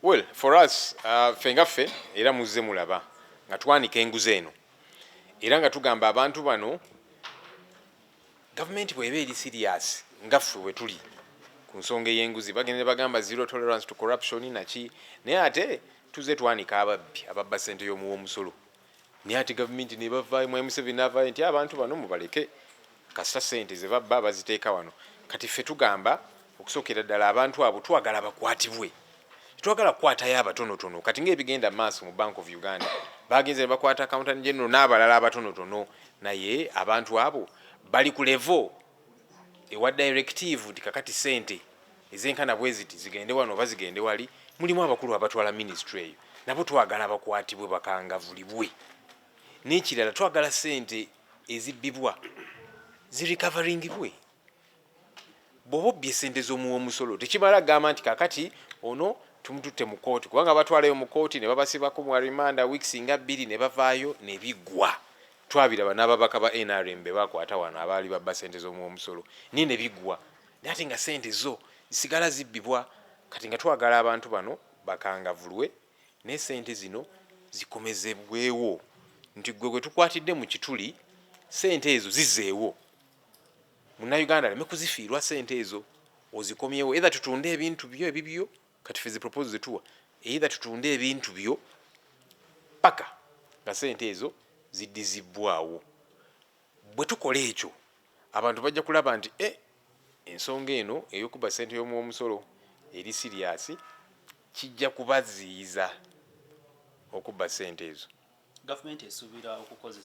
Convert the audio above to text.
Well, for us, ffe nga ffe, era muzze mulaba nga twanika enguzi eno, era nga tugamba abantu bano, gavumenti bw'eba eri serious nga ffe bwe tuli ku nsonga ey'enguzi, bagenda ne bagamba zero tolerance to corruption naki, naye ate tuze twanika ababbi ababba ssente y'omuwa omusolo, naye ate gavumenti nebavaayo, mwami Museveni n'avaayo nti abantu bano mubaleke, kasita ssente ze babba baziteeka wano. Kati ffe tugamba, okusookera ddala, abantu abo twagala bakwatibwe, tetwagala kukwatayo abatonotono. Kati ngaebigenda maaso mu Bank of Uganda, bagenze ne bakwata Accountant General n'abalala abatonotono, naye abantu abo bali ku level ewa directive nti kakati sente ezenkana bwe ziti zigende wano oba zigende wali. Mulimu abakulu abatwala ministry eyo, nabo twagala bakwatibwe, bakangavulibwe. N'ekirala, twagala sente ezibbibwa zirecoveringibwe. Bw'oba obbye sente z'omuwa omusolo, tekimala gamba nti kakati ono tumututte mu kooti, kubanga batwalayo mu kooti ne babasibako mu remand weeks nga 2 ne bavaayo ne biggwa. Twabiraba n'ababaka ba NRM be bakwata wano abaali babba sente z'omuwa omusolo, naye ne biggwa, naye ate nga sente zo zisigala zibbibwa. Kati nga twagala abantu bano bakangavulwe, naye sente zino zikomezebwewo, nti gwe gwe tukwatidde mu kituli, sente ezo zizeewo, Munnayuganda aleme kuzifiirwa. Sente ezo ozikomyewo, either tutunde ebintu byo ebibyo. Kati ffe zi proposal zetuwa, either tutunde ebintu byo paka nga sente ezo ziddizibwawo. Bwe tukola ekyo, abantu bajja kulaba nti e ensonga eno ey'okubba sente y'omuwa omusolo eri serious, kijja kubaziyiza okubba sente ezo. Gavumenti esuubira okukozesa